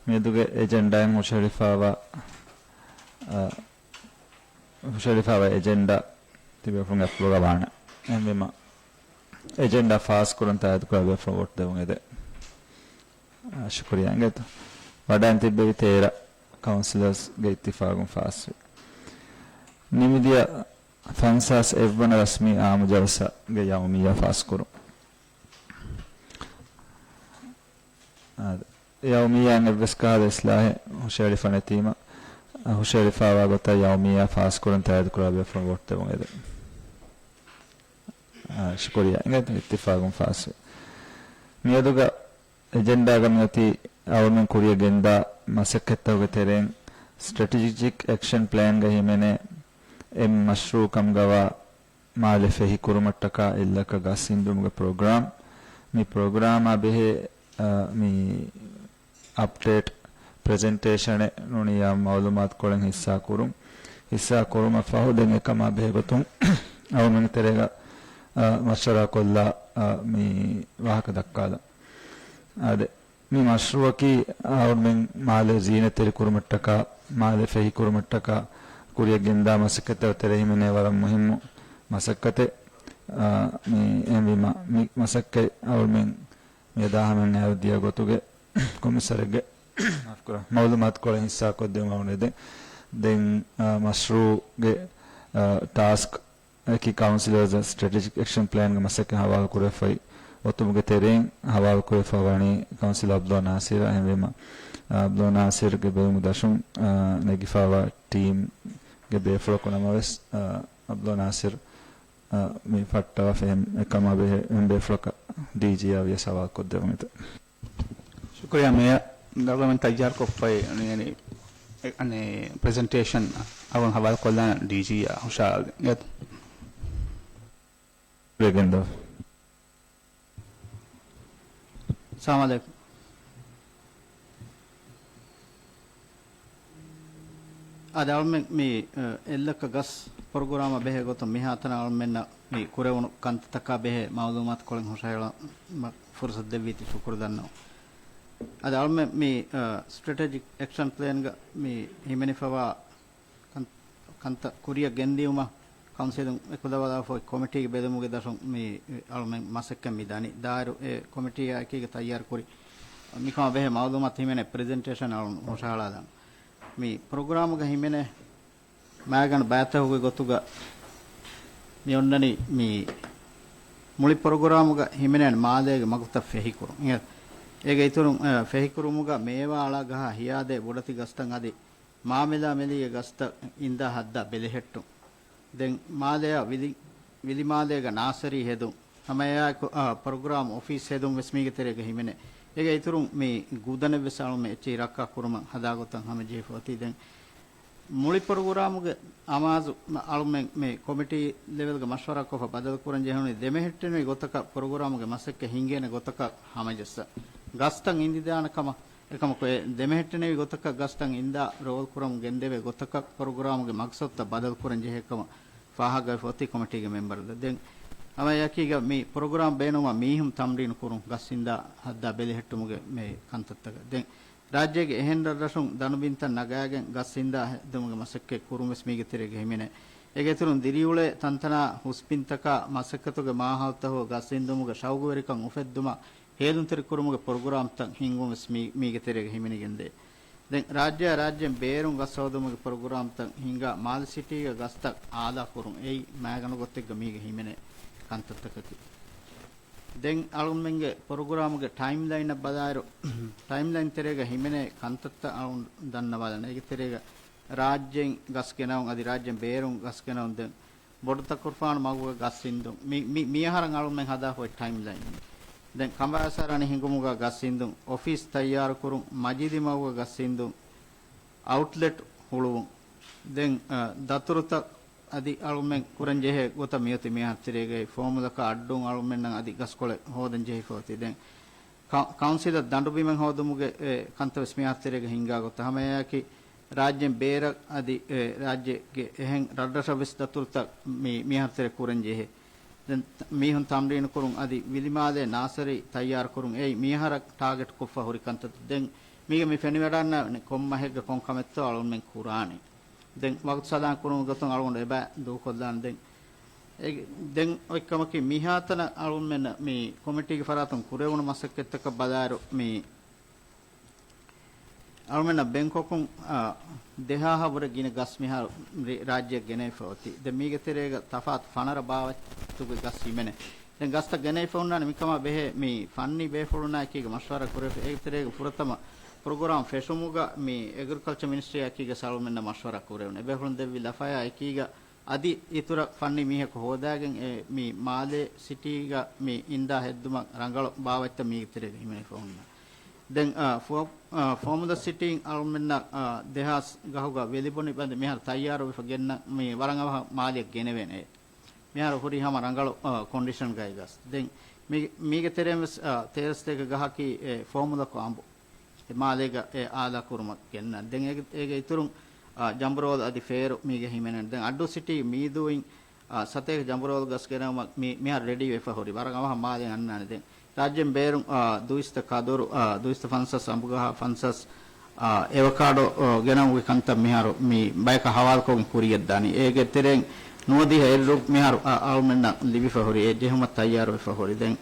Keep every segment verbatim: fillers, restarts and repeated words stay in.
މިއަދުގެ އެޖެންޑާއިން ހުށަހެޅިފާވާ، އަ، ހުށަހެޅިފާވާ އެޖެންޑާ ތިބޭފުޅުންގެ އަތްޕުޅުގަ ވާނެ. އެހެންވީމަ، އެޖެންޑާ ފާސްކުރަން ތާއީދުކުރާ ބޭފުޅުން ވޯޓް ދެވުން އެދެން. އާ، ޝުކުރިއްޔާ އިނގޭތޯ. ވަޑައިން ތިއްބެވި ތޭރަ ކައުންސިލަރސްގެ އިއްތިފާގުން ފާސްވި. ނިމިދިޔަ ފަންސާސް އެއްވަނަ ރަސްމީ އާއްމު ޖަލްސާގެ ޔައުމިއްޔާ ފާސްކުރުން. އާދެ، ޔައުމިއްޔާއިން އެއްވެސް ކަހަލަ އިސްލާހެއް ހުށަހެޅިފަ ނެތީމަ، ހުށަހެޅިފާވާ ގޮތަށް ޔައުމިއްޔާ ފާސްކުރަން ތާއީދުކުރާ ބޭފުޅުން ވޯޓް ދެވުން އެދެން. އާ، ޝުކުރިއްޔާ އިނގޭތޯ، އިއްތިފާގުން ފާސްވި. މިއަދުގަ އެޖެންޑާގަ މިއޮތީ އަޅުމެން ކުރިއަށް ގެންދާ މަސައްކަތްތަކުގެ ތެރެއިން ސްޓްރެޓެޖިކް އެކްޝަން ޕްލޭންގަ ހިމެނޭ އެއް މަޝްރޫއު ކަމުގަވާ މާލެ ފެހިކުރުމަށްޓަކާ އެއްލައްކަ ގަސް އިންދުމުގެ ޕްރޮގްރާމް. މި ޕްރޮގްރާމާ ބެހޭ، އަ، މި އަޕްޑޭޓް ޕްރެޒެންޓޭޝަނެއް ނޫނީ އާއްމު މައުލޫމާތުކޮޅެއް ހިއްސާ ކުރުން. ހިއްސާ ކުރުމަށް ފަހު ދެން އެކަމާ ބެހޭ ގޮތުން އަޅުމެންގެ ތެރޭގަ، އަ، މަޝްވަރާ ކޮށްލާ، އަ، މި ވާހަކަ ދައްކާލަން. އާދެ، މި މަޝްރޫއަކީ އަޅުމެން މާލެ ޒީނަތްތެރި ކުރުމަށްޓަކާ، މާލެ ފެހި ކުރުމަށްޓަކާ ކުރިއަށް ގެންދާ މަސައްކަތްތަކުގެ ތެރެއިން ހިމެނޭ ވަރަށް މުހިއްމު މަސައްކަތެއް. އާ، މި އެހެންވީމަ، މި މަސައްކަތް އަޅުމެން މިއަދާ ހަމައިން އައިރު ދިޔަ ގޮތުގެ ކޮމިސަރެއްގެ، މާފުކުރާ، މައުލޫމާތުކޮޅެއް ހިއްސާކޮށްދެވުމަށް އެދެން. ދެން، އާ، މަޝްރޫއުގެ، އާ، ޓާސްކް އަކީ ކައުންސިލަރސް ސްޓްރެޓެޖިކް އެކްޝަން ޕްލޭންގެ މަސައްކަތް ހަވާލުކުރެވިފައި އޮތުމުގެ ތެރެއިން ހަވާލުކުރެވިފަ ވަނީ ކައުންސިލަރ އަބްދުﷲ ނާސިރަށް. އެހެންވީމަ، އާ، އަބްދުﷲ ނާސިރުގެ ބެލުމުގެ ދަށުން، އާ، ނެގިފައިވާ ޓީމްގެ ބޭފުޅަކު ނަމަވެސް، އާ، އަބްދުﷲ ނާސިރު، އާ، މި ފައްޓަވާފަ އެހެން އެކަމާ ބެހޭ އެހެން ބޭފުޅަކަށް ޑީޖީއާ ވިޔަސް ހަވާލުކޮށްދެވުން އެދެން. ޝުކުރިއްޔާ މޭޔަރ. އަޅުމެން ތައްޔާރުކޮށްފައި އަންނަނީ، އަނެއް، ޕްރެޒެންޓޭޝަން އަޅުން ހަވާލުކޮށްލާނަން ޑީޖީއާ ހުށަހަޅާލަން. ވެގެންދޯ. ސަލާމް އަލައިކުމް. އަދި އަޅުމެން މި، އަ، އެއްލައްކަ ގަސް ޕްރޮގްރާމަށް ބެހޭ ގޮތުން މިހާތަނަށް އަޅުމެންނަށް މި ކުރެވުނު ކަންތައްތަކާ ބެހޭ މައުލޫމާތުކޮޅެއް ހުށަހެޅުމަށް ފުރުސަތު ދެއްވީތީ ޝުކުރު ދަންނަވަން. އަދި އަޅުމެން މި، އަ، ސްޓްރެޓެޖިކް އެކްޝަން ޕްލޭންގަ މި ހިމެނިފަވާ ކަން-، ކަންތައް ކުރިއަށް ގެންދިއުމަށް ކައުންސިލުން އެކުލަވާލާފައި ކޮމިޓީގެ ބެލުމުގެ ދަށުން މި އަޅުމެން މަސައްކަތް މި ދަނީ. ދާއިރު އެ ކޮމިޓީއާ އެކީގަ ތައްޔާރުކުރި މިކަމާ ބެހޭ މައުލޫމާތު ހިމެނޭ ޕްރެޒެންޓޭޝަން އަޅުން ހުށަހަޅާލަން. މި ޕްރޮގްރާމުގަ ހިމެނޭ މާގަނޑު ބައިތަކުގެ ގޮތުގަ މި އޮންނަނީ މި މުޅި ޕްރޮގްރާމުގަ ހިމެނޭނެ މާލޭގެ މަގުތައް ފެހިކުރުން. އެ-، އޭގެ އިތުރުން، އެ، ފެހިކުރުމުގަ މޭވާ އަޅާ ގަހާ ހިޔާދޭ ބޮޑެތި ގަސްތައް އަދި މާމެލާ މެލީގެ ގަސްތައް އިންދާ ހައްދާ ބެލެހެއްޓުން. ދެން މާލެއާ ވިލި-، ވިލިމާލޭގަ ނާސަރީ ހެދުން. ހަމައެއާއެކު، އާ، ޕްރޮގްރާމް އޮފީސް ހެދުން ވެސް މީގެ ތެރޭގަ ހިމެނޭ. އޭގެ އިތުރުން މި ގުދަނެއް ވެސް އަޅުމެން އެއްޗެހި ރައްކާ ކުރުމަށް ހަދާ ގޮތަށް ހަމަޖެހިފަ އޮތީ. ދެން މުޅި ޕްރޮގްރާމުގެ އަމާޒު އަޅުމެން މި ކޮމިޓީ ލެވެލްގެ މަޝްވަރާކޮށްފަ ބަދަލުކުރަން ޖެހުނީ ދެމެހެއްޓެނިވި ގޮތަކަށް ޕްރޮގްރާމުގެ މަސައްކަތް ހިންގޭނެ ގޮތަކަށް ހަމަޖައްސަ. ގަސްތައް އިންދިދާނެ ކަމަށް އެކަމަކު އެ ދެމެހެއްޓެނިވި ގޮތަކަށް ގަސްތައް އިންދާ ރޯލް ކުރަމުން ގެންދެވޭ ގޮތަކަށް ޕްރޮގްރާމުގެ މަގްސަދުތައް ބަދަލުކުރަން ޖެހޭ ކަމަށް ފާހަގަވެފަ އޮތީ ކޮމިޓީގެ މެމްބަރުން. ދެން ހަމައެކީގަ މި ޕްރޮގްރާމް ބޭނުންވާ މީހުން ތަމްރީނު ކުރުން ގަސް އިންދާ ހައްދާ ބެލެހެއްޓުމުގެ މި ކަންތައްތަކަށް. ދެން ރާއްޖޭގެ އެހެން ރަށްރަށުން ދަނޑުބިންތައް ނަގާގެން ގަސް އިންދާ ހެދުމުގެ މަސައްކަތް ކުރުން ވެސް މީގެ ތެރޭގަ ހިމެނޭ. އޭގެ އިތުރުން ދިރިއުޅޭ ތަންތަނާ ހުސްބިންތަކާ މަސައްކަތުގެ މާހައުލުތަކުގަ ގަސް އިންދުމުގެ ޝައުގުވެރިކަން އުފެއްދުމަށް ހޭލުންތެރިކުރުމުގެ ޕްރޮގްރާމްތައް ހިންގުން ވެސް މީ-، މީގެ ތެރޭގަ ހިމެނިގެންދޭ. ދެން ރާއްޖެއާ ރާއްޖޭން ބޭރުން ގަސް ހޯދުމުގެ ޕްރޮގްރާމްތައް ހިންގާ މާލެ ސިޓީގަ ގަސްތައް އާލާ ކުރުން އެއީ މައިގަނޑު ގޮތެއްގަ މީގަ ހިމެނޭ ކަންތައްތަކަކީ. ދެން އަޅުމެންގެ ޕްރޮގްރާމުގެ ޓައިމްލައިނަށް ބަލާއިރު، ޓައިމްލައިން ތެރޭގަ ހިމެނޭ ކަންތައްތައް އަޅުން ދަންނަވާލަން. އޭގެ ތެރޭގަ ރާއްޖެއިން ގަސް ގެނައުން އަދި ރާއްޖެން ބޭރުން ގަސް ގެނައުން. ދެން ބޮޑުތަކުރުފާނު މަގުގަ ގަސް އިންދުން. މި، މި، މިއަހަރަށް އަޅުމެން ހަދާފައި ޓައިމްލައިން. ދެން ކަނބާސާރަ އަނި ހިނގުމުގަ ގަސް އިންދުން، އޮފީސް ތައްޔާރުކުރުން، މަޖިލި މަގުގަ ގަސް އިންދުން، އައުޓްލެޓް ހުޅުވުން. ދެން، އަ، ދަތުރުތައް އަދި އަޅުމެން ކުރަން ޖެހޭ ގޮތަށް މިއޮތީ މިހާރު ތެރޭގައި ފޯމުލަކާ އައްޑޫން އަޅުމެންނަށް އަދި ގަސްކޮޅެއް ހޯދަން ޖެހިފަ އޮތީ. ދެން ކަ-، ކައުންސިލަށް ދަނޑުބިމެއް ހޯދުމުގެ، އެ، ކަންތައް ވެސް މިހާރު ތެރޭގަ ހިންގާ ގޮތަށް ހަމައެއާއެކީ، ރާއްޖޭން ބޭރަށް އަދި، އެ، ރާއްޖޭގެ އެހެން ރަށްރަށަށް ވެސް ދަތުރުތައް މި-، މިހާރު ތެރޭ ކުރަން ޖެހޭ. ދެން ތަ-، މީހުން ތަމްރީނު ކުރުން އަދި ވިލިމާލޭ ނާސަރީ ތައްޔާރު ކުރުން އެއީ މިއަހަރަށް ޓާގެޓް ކޮށްފަ ހުރި ކަންތައް. ދެން މީގެ މި ފެނިވަޑަންނަ ކޮން މަހެއްގަ ކޮން ކަމެއްތޯ އަޅުގަނޑުމެން ކުރާނީ. ދެން ވަގުތު ސަލާން ކުރުމުގެ ގޮތުން އަޅުގަނޑު އެބަ ދޫކޮށްލާން. ދެން އެ-، ދެން އޮތްކަމަކީ މިހާތަނަށް އަޅުގަނޑުމެންނަށް މި ކޮމިޓީގެ ފަރާތުން ކުރެވުނު މަސައްކަތްތަކަށް ބަލާއިރު މި އަޅުމެންނަށް ބެންކޮކުން، އާ، ދެހާހަށް ވުރެ ގިނަ ގަސް މިހާރު ރި-، ރާއްޖެއަށް ގެނެވިފަ އޮތީ. ދެން މީގެ ތެރޭގަ ތަފާތު ފަނަރަ ބާވަތުގެ ގަސް ހިމެނޭ. ދެން ގަސްތައް ގެނެވިފަ ހުންނާނެ މިކަމާ ބެހޭ މި ފަންނީ ބޭފުޅުންނާ އެކީގަ މަޝްވަރާ ކުރެވިފަ. އޭގެ ތެރޭގަ ފުރަތަމަ ޕްރޮގްރާމް ފެށުމުގަ މި އެގްރިކަލްޗަރ މިނިސްޓްރީއާ އެކީގަ އަޅުމެންނަށް މަޝްވަރާ ކުރެވުނު. އެބޭފުޅުން ދެއްވި ލަފަޔާ އެކީގަ އަދި އިތުރަށް ފަންނީ މީހަކު ހޯދާގެން އެ މި މާލޭ ސިޓީގަ މި އިންދާ ހެއްދުމަށް ރަނގަޅު ބާވަތްތައް މީގެ ތެރޭގަ ހިމެނިފަ ހުންނަ. ދެން، އާ، ފޯ-، އާ، ފޯމުލަ ސިޓީން އަޅުމެންނަށް، އާ، ދެހާސް ގަހުގަ ވެލިބޮނި ބަނދެ މިހާރު ތައްޔާރުވެފަ ގެންނަ މި ވަރަށް އަވަހަށް މާލެއަށް ގެނެވޭނެ. މިހާރު ހުރީ ހަމަ ރަނގަޅު، އާ، ކޮންޑިޝަންގައި ގަސް. ދެން މި-، މީގެ ތެރޭން ވެސް، އާ، ތޭރަސްތޭކަ ގަހަކީ އެ ފޯމުލަކު އަނބު. އެ މާލޭގަ އެ އާލާ ކުރުމަށް ގެންނަން. ދެން އޭގެ، އޭގެ އިތުރުން، އާ، ޖަނބުރޯލް އަދި ފޭރު މީގެ ހިމެނެން. ދެން އައްޑޫ ސިޓީ މީދޫއިން، އާ، ސަތޭކަ ޖަނބުރޯލް ގަސް ގެނައުމަށް މި-، މިހާރު ރެޑީ ވެފަ ހުރި. ވަރަށް އަވަހަށް މާލެ އަންނާނެ. ދެން ރާއްޖޭން ބޭރުން، އާ، ދުއިސައްތަ ކަދުރު، އާ، ދުއިސައްތަ ފަންސާސް އަނބުގަހާ، ފަންސާސް، އާ، އެވަކާޑޯ، އާ، ގެނައުމުގެ ކަންތައް މިހާރު މި ބަޔަކަށް ހަވާލުކޮށްގެން ކުރިޔަށްދާނީ. އޭގެ ތެރެއިން ނުވަދިހަ އެއްރު މިހާރު، އާ، އަޅުމެންނަށް ލިބިފަ ހުރި. އެ ޖެހުމަށް ތައްޔާރުވެފަ ހުރި. ދެން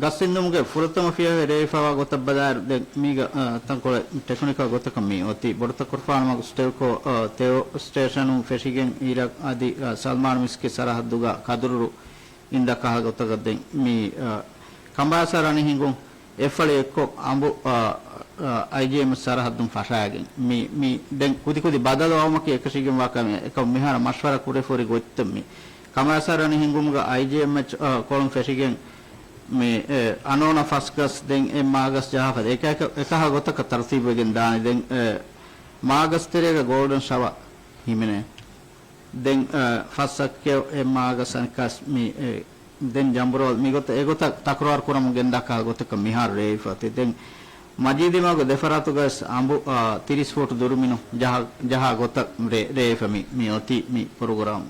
ގަސް އިންދުމުގެ ފުރަތަމަ ފިޔަވަހި ރޭވިފަވާ ގޮތަށް ބަލާއިރު، ދެން މީގަ، އާ، ތަންކޮޅެއް ޓެކްނިކަލް ގޮތަކަށް މި އޮތީ. ބޮޑުތަކުރުފާނު މަގު ސްޓެލްކޯ، އާ، ތެޔޮ ސްޓޭޝަނުން ފެށިގެން އިރަށް އަދި، އާ، ސަލްމާން މިސްކިތް ސަރަހައްދުގަ ކަދުރުރު އިންދާ ކަހަލަ ގޮތަކަށް ދެން މި، އާ، ކަނބާސާ ރަނި ހިނގުން އެއްފަޅި އެއްކޮށް އަނބު، އާ، އާ، އައިޖީއެމްއެޗް ސަރަހައްދުން ފަށާގެން މި، މި ދެން ކުދިކުދި ބަދަލު އައުމަކީ އެކަށީގެންވާ ކަމެއް. އެކަމު މިހާރު މަޝްވަރާ ކުރެފަ ހުރި ގޮތްތައް މި. ކަމާސާ ރަނި ހިނގުމުގަ އައިޖީއެމްއެޗް، އާ، ކޮޅުން ފެށިގެން މި، އެ، އަނޯނަ ފަސް ގަސް ދެން އެ މާގަސް ޖަހާފަ އެކަހަ، އެކަހަ ގޮތަކަށް ތަރުތީބުވެގެން ދާނެ. ދެން، އެ، މާގަސް ތެރޭގަ ގޯލްޑަން ޝަވާ ހިމެނޭ. ދެން، އަ، ފަސް އައްކެއް އެ މާގަސް އަނެއްކާސް މި، އެ، ދެން ޖަނބުރޯލް މިގޮތަށް އެގޮތަށް ތަކުރާރު ކުރަމުން ގެންދާ ކަހަލަ ގޮތަކަށް މިހާރު ރޭވިފަ އޮތީ. ދެން މަޖީދީ މަގު ދެފަރާތުގަސް އަނބު، އަ، ތިރީސް ފޫޓު ދުރުމިނު ޖަހާ، ޖަހާ ގޮތަށް ރޭ، ރޭވިފަ މި، މި އޮތީ މި ޕްރޮގްރާމް.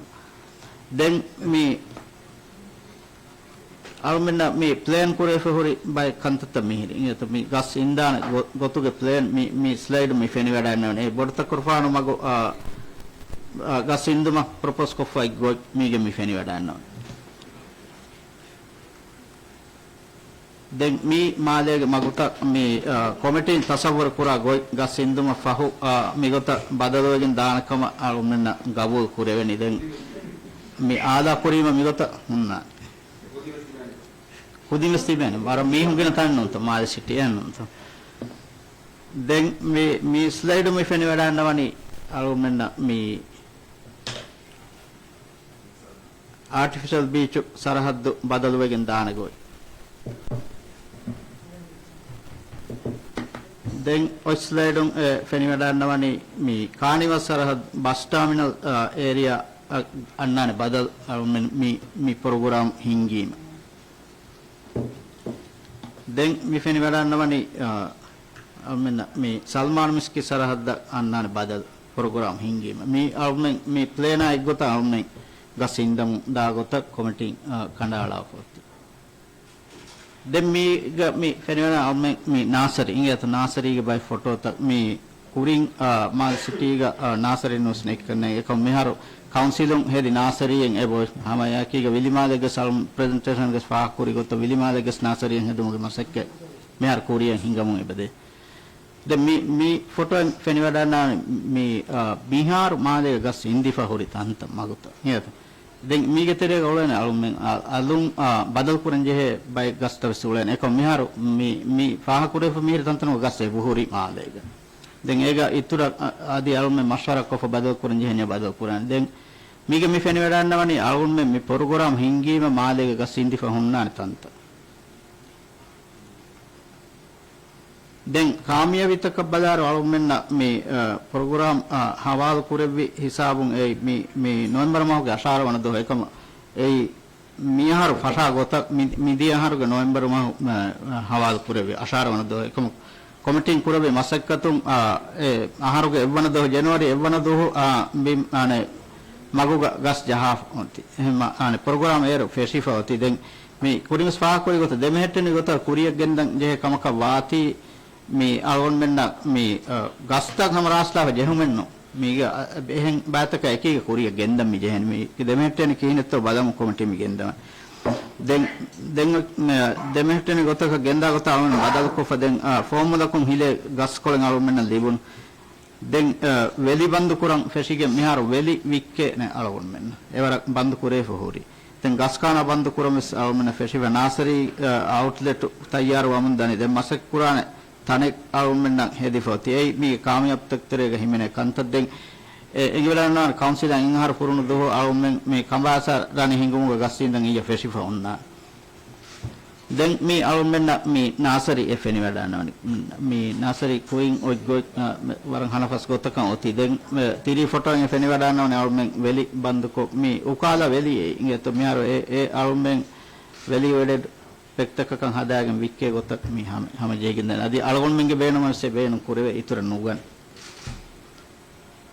ދެން މި އަޅުމެންނަށް މި ޕްލޭން ކުރެވިފަ ހުރި ބައެއް ކަންތައްތައް މިހިރި. އިނގޭތޯ މި ގަސް އިންދާނެ ގޮ-، ގޮތުގެ ޕްލޭން މި، މި ސްލައިޑު މި ފެނިވަޑައިގަންނަވަނީ. އެ ބޮޑުތަކުރުފާނު މަގު، އާ، އާ، ގަސް އިންދުމަށް ޕްރޮޕޯސް ކޮށްފައި ގޮތް މީގެ މި ފެނިވަޑައިގަންނަވަނީ. ދެން މި މާލޭގެ މަގުތައް މި، އާ، ކޮމިޓީން ތަސައްވަރު ކުރާ ގޮތް ގަސް އިންދުމަށް ފަހު، އާ، މިގޮތަށް ބަދަލުވެގެން ދާނެ ކަމަށް އަޅުމެންނަށް ގަބޫލު ކުރެވެނީ. ދެން މި އާލާ ކުރީމަ މިގޮތަށް ހުންނާނެ. ކުދިން ވެސް ތިބޭނެ. ވަރަށް މީހުން ގިނަ ތަނެއް ނޫންތޯ، މާލެ ސިޓީއެއް ނޫންތޯ. ދެން މި، މި ސްލައިޑު މި ފެނިވަޑައިގަންނަވަނީ އަޅުގަނޑަށް މި އާޓިފިޝަލް ބީޗު ސަރަހައްދު ބަދަލުވެގެން ދާނެ ގޮތް. ދެން އޮތް ސްލައިޑުން އެ ފެނިވަޑައިގަންނަވަނީ މި ކާނިވަލް ސަރަހައްދު ބަސް ޓާމިނަލް، އާ، އޭރިއާ އަށް އަންނާނެ ބަދަލު އަޅުމެން މި، މި ޕްރޮގްރާމް ހިންގީމަ. ދެން މި ފެނިވަޑައިގަންނަވަނީ، އާ، އަޅުމެންނަށް މި ސަލްމާން މިސްކިތް ސަރަހައްދަށް އަންނާނެ ބަދަލު ޕްރޮގްރާމް ހިންގީމަ. މި އަޅުމެން މި ޕްލޭނާ އެއްގޮތަށް އަޅުމެން ގަސް އިންދަމުން ދާ ގޮތަށް ކޮމިޓީން، އާ، ކަނޑައަޅާފަ އޮތީ. ދެން މީގަ މި ފެނިވަޑައިގަންނަވަނީ މި ނާސަރީ. އިނގޭތޯ ނާސަރީގެ ބައެއް ފޮޓޯތައް މި ކުރިން، އާ، މާލެ ސިޓީގަ، އާ، ނާސަރީ ނޫސް ނެތްކަންނޭނގެ. އެކަމު މިހާރު ކައުންސިލުން ހެދި ނާސަރީއެއް އެބައޮތް. ހަމައެއާއެކީގަ ވިލިމާލެގެސް އަޅުން ޕްރެޒެންޓޭޝަންގެސް ފާހަގަކުރި ގޮތަށް ވިލިމާލެގެސް ނާސަރީއެއް ހެދުމުގެ މަސައްކަތް މިހާރު ކުރިޔަށް ހިނގަމުން އެބަދޭ. ދެން މި، މި ފޮޓޯއިން ފެނިވަޑައިގަންނަވަނީ މި، އާ، މިހާރު މާލޭގަ ގަސް އިންދިފަ ހުރި ތަންތަން މަގުތައް. އިނގޭތޯ؟ ދެން މީގެ ތެރޭގަ އުޅޭނެ އަޅުމެން އަ-، އަލުން، އާ، ބަދަލު ކުރަން ޖެހޭ ބައެއް ގަސްތައް ވެސް އުޅޭނެ. އެކަމު މިހާރު މި، މި ފާހަގަކުރެވިފަ މިހިރި ތަންތަނުގަ ގަސް އެބަހުރި މާލޭގަ. ދެން އޭގަ އިތުރަށް އަ-، އަދި އަޅުމެން މަޝްވަރާ ކޮށްފަ ބަދަލު ކުރަން ޖެހެނީ ބަދަލު ކުރާނެ. ދެން މީގަ މި ފެނިވަޑައިގަންނަވަނީ އަޅުގަނޑުމެން މި ޕްރޮގްރާމް ހިންގީމަ މާލޭގަ ގަސް އިންދިފަ ހުންނާނެ ތަންތަން. ދެން ކާމިޔާބީތަކަށް ބަލާއިރު އަޅުގަނޑުމެންނަށް މި، އަ، ޕްރޮގްރާމް، އަ، ހަވާލު ކުރެއްވި ހިސާބުން އެއީ މި، މި ނޮވެމްބަރު މަހުގެ އަށާރަ ވަނަ ދުވަހު އެކަމަށް އެއީ މިއަހަރު ފަށާ ގޮތަށް މި، މިދިޔަ އަހަރުގެ ނޮވެމްބަރު މަހު، އަ، ހަވާލު ކުރެއްވި އަށާރަ ވަނަ ދުވަހު އެކަމަށް ކޮމިޓީން ކުރެއްވި މަސައްކަތުން، އާ، އެ އަހަރުގެ އެއްވަނަ ދުވަހު، ޖެނުއަރީ އެއްވަނަ ދުވަހު، އާ، ބި-، އާނެ، މަގުގަ ގަސް ޖަހާފަ އޮތީ. އެހެން މަ-، އާނެ، ޕްރޮގްރާމް އޭރު ފެށިފަ އޮތީ. ދެން މި ކުރިންވެސް ފާހަގަކުރި ގޮތަށް ދެމެހެއްޓެނި ގޮތަށް ކުރިއަށް ގެންދަން ޖެހޭ ކަމަކަށް ވާތީ، މި އަޅުގަނޑުމެންނަށް މި، އަ، ގަސްތައް ހަމަ ރާސްލާފަ ޖެހުމެއްނު. މީގަ، އަ، އެހެން ބައިތަކަށް އެކީގަ ކުރިއަށް ގެންދަން މި ޖެހެނީ. މި ދެމެހެއްޓެނި ކިހިނެއްތޯ ބަލަމުން ކޮމިޓީ މި ގެންދަވަން. ދެން، ދެން އޮތް، މެ، ދެމެހެއްޓެނި ގޮތަކަށް ގެންދާ ގޮތަށް އަޅުގަނޑު ބަދަލުކޮށްފަ ދެން، އާ، ފޯމުލަކުން ހިލޭ ގަސްކޮޅެއް އަޅުގަނޑުމެންނަށް ލިބުނު. ދެން، އަ، ވެލި ބަންދު ކުރަން ފެށިގެން މިހާރު ވެލި ވިއްކޭ ނެ އަޅުގަނޑުމެން. އެވަރަށް ބަންދު ކުރެވިފަ ހުރި. ދެން ގަސްކާނާ ބަންދު ކުރަން ވެސް އަޅުމެންނަށް ފެށިފަ ނާސަރީ، އަ، އައުޓްލެޓު ތައްޔާރު ވަމުން ދަނީ. ދެން މަސައްކަތް ކުރާނެ ތަނެއް އަޅުމެންނަށް ހެދިފަ އޮތީ. އެއީ މީގެ ކާމިޔާބުތަކުގެ ތެރޭގަ ހިމެނޭ ކަންތައް. ދެން އެ، އެނގިވަޑަންނާނެ ކައުންސިލަށް އެން އަހަރު ފުރުނު ދުވަހު އަޅުމެން މި ކަނބާސާ ރަނި ހިނގުމުގެ ގަސް އިންދަން އިއްޔަ ފެށިފަ އޮންނާނެ. ދެން މި އަޅުމެންނަށް މި ނާސަރީ އެ ފެނިވަޑަންނަވަނީ. މި ނާސަރީ ކުރިން އޮތް ގޮތް، އަ، މެ، ވަރަށް ހަނަފަސް ގޮތަކަށް އޮތީ. ދެން މެ، ތިރީ ފޮޓޯއިން އެ ފެނިވަޑަންނަވަނީ އަޅުމެން ވެލި ބަންދުކޮށް މި އުކާލާ ވެލި އެ އިނގޭތޯ މިހާރު އެ، އެ އަޅުމެން ވެލިއު އެޑެޑް ޕެކްތަކަކަށް ހަދާގެން ވިއްކޭ ގޮތަށް މި ހަމަ، ހަމަޖެހިގެންދާނެ. އަދި އަޅުގަނޑުމެންގެ ބޭނުމަށް ވެސް އެ ބޭނުން ކުރެވޭ އިތުރަށް ނުގަނެ.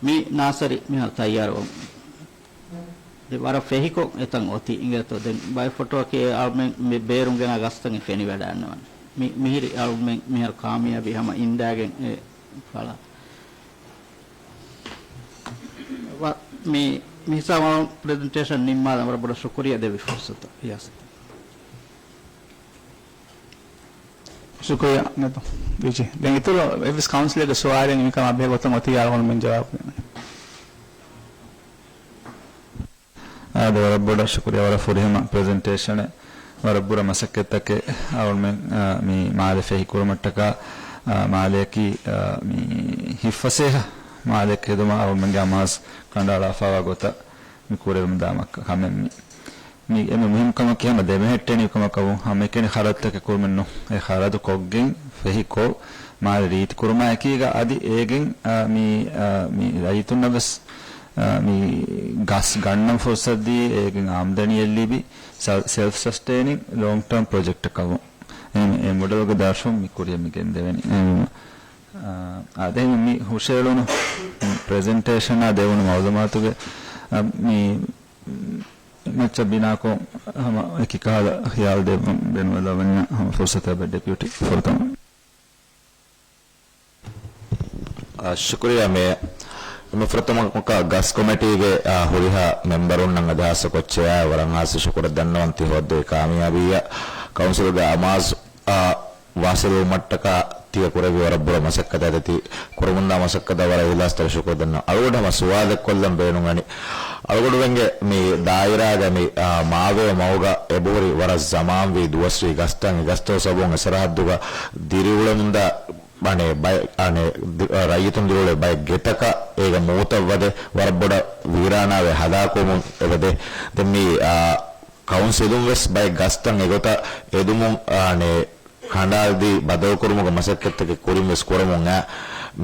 މި ނާސަރީ މިހާރު ތައްޔާރުވަމުން. ދެ ވަރަށް ފެހިކޮށް އެތަން އޮތީ އިނގޭތޯ. ދެން ބައެއް ފޮޓޯއަކީ އެ އަޅުމެން މި ބޭރުން ގެނާ ގަސްތައް އެ ފެނިވަޑަންނަވަނީ. މި، މިހިރީ އަޅުމެން މިހާރު ކާމިޔާބީ ހަމަ އިންދާގެން އެ ފަޅާ. ވަ-، މި، މި ހިސާބުން ޕްރެޒެންޓޭޝަން ނިންމާލަން ވަރަށް ބޮޑަށް ޝުކުރިއްޔާ ދެއްވި ފުރުސަތަށް ރިޔާސަތު. ޝުކުރިއްޔާ ނެތު ވިޖި. ދެން އިތުރު އެއްވެސް ކައުންސިލެއްގެ ސުވާލެއް މިކަމާ ބެހޭ ގޮތުން އޮތީ އަޅުގަނޑުމެން ޖަވާބު ދޭނެ. އާދެ، ވަރަށް ބޮޑަށް ޝުކުރިއްޔާ. ވަރަށް ފުރިހަމަ ޕްރެޒެންޓޭޝަނެއް. ވަރަށް ބުރަ މަސައްކަތްތަކެއް އަޅުމެން، އާ، މި މާލެ ފެހި ކުރުމަށްޓަކާ، އާ، މާލެއަކީ، އާ، މި ހިތްފަސޭހަ މާލެއަކަށް ހެދުމަށް އަޅުމެންގެ އަމާޒު ކަނޑައަޅާފައިވާ ގޮތަށް މި ކުރެވެމުންދާ ކަމެއް މި. މި އެންމެ މުހިންމު ކަމަކީ ހަމަ ދެމެހެއްޓެނި ކަމަކަށް ވުން ހަމައެކަނި ޚަރަދުތަކެއް ކުރުމެއް ނޫން. އެ ޚަރަދު ކޮށްގެން ފެހިކޮށް، މާލެ ރީތި ކުރުމާ އެކީގަ އަދި އޭގެން، އާ، މި، އާ، މި ރައްޔިތުންނަށް ވެސް، އާ، މި ގަސް ގަންނަން ފުރުސަތު ދީ، އޭގެން އާމްދަނީއެއް ލިބި، ސެލް-، ސެލްފް ސަސްޓެއިނިން ލޯންގް ޓާމް ޕްރޮޖެކްޓަކަށް ވުން. އެ، އެ މޮޑެލްގެ ދަރަށް މި ކުރިއަށް މި ގެންދެވެނީ. އެ، އާ، އާދެ، މި ހުށައެޅުނު ޕްރެޒެންޓޭޝަނާ ދެވުނު މައުލޫމާތުގެ، އާ، މި މައްޗަށް ބިނާކޮށް، ހަމަ އެކި ކަހަލަ ޚިޔާލު ދެއްވަން ބޭނުންވެލަވަންޏާ ހަމަ ފުރުސަތެއް ބެއްޑެ ޕިއުޓީ ފުރަތަމަ. އާ، ޝުކުރިއްޔާ މޭޔަރ. މި ފުރަތަމަ ގަސް ކޮމިޓީގެ، އާ، ހުރިހާ މެމްބަރުންނަށް އަދި ހާއްސަ ކޮއްޗެއާ ވަރަށް ހާއްސަ ޝުކުރެއް ދަންނަވަން ތި ހޯއްދެވި ކާމިޔާބީއަށް. ކައުންސިލްގެ އަމާޒު، އާ، ވާސިލުވުމަށްޓަކާ ތިޔަ ކުރެއްވި ވަރަށް ބުރަ މަސައްކަތާ ތި ކުރަމުންދާ މަސައްކަތަށް ވަރަށް އިހްލާސްތެރި ޝުކުރު ދަންނަވަން. އަޅުގަނޑު ހަމަ ސުވާލެއް ކޮށްލަން ބޭނުންވަނީ. އަޅުގަނޑުމެންގެ މި ދާއިރާގަ މި، އާ، މާވެޔޮ މަގުގަ އެބަހުރި ވަރަށް ޒަމާންވީ ދުވަސްވީ ގަސްތައް ގަސްތައް ސަބަބުން އެ ސަރަހައްދުގަ ދިރިއުޅެމުންދާ އަނެއް ބައެއް، އަނެއް ދި-، އަ، ރައްޔިތުން ދިރިއުޅޭ ބައެއް ގެތަކަށް އޭގެ މޫތަށް ވަދެ ވަރަށް ބޮޑަށް ވީރާނާވެ ހަލާކުވަމުން އެބަދޭ. ދެން މި، އާ، ކައުންސިލުން ވެސް ބައެއް ގަސްތައް އެގޮތަށް އެދުމުން، އާނެ، ކަނޑާލަދީ ބަދަލުކުރުމުގެ މަސައްކަތްތަކެއް ކުރިން ވެސް ކުރަމުން އައި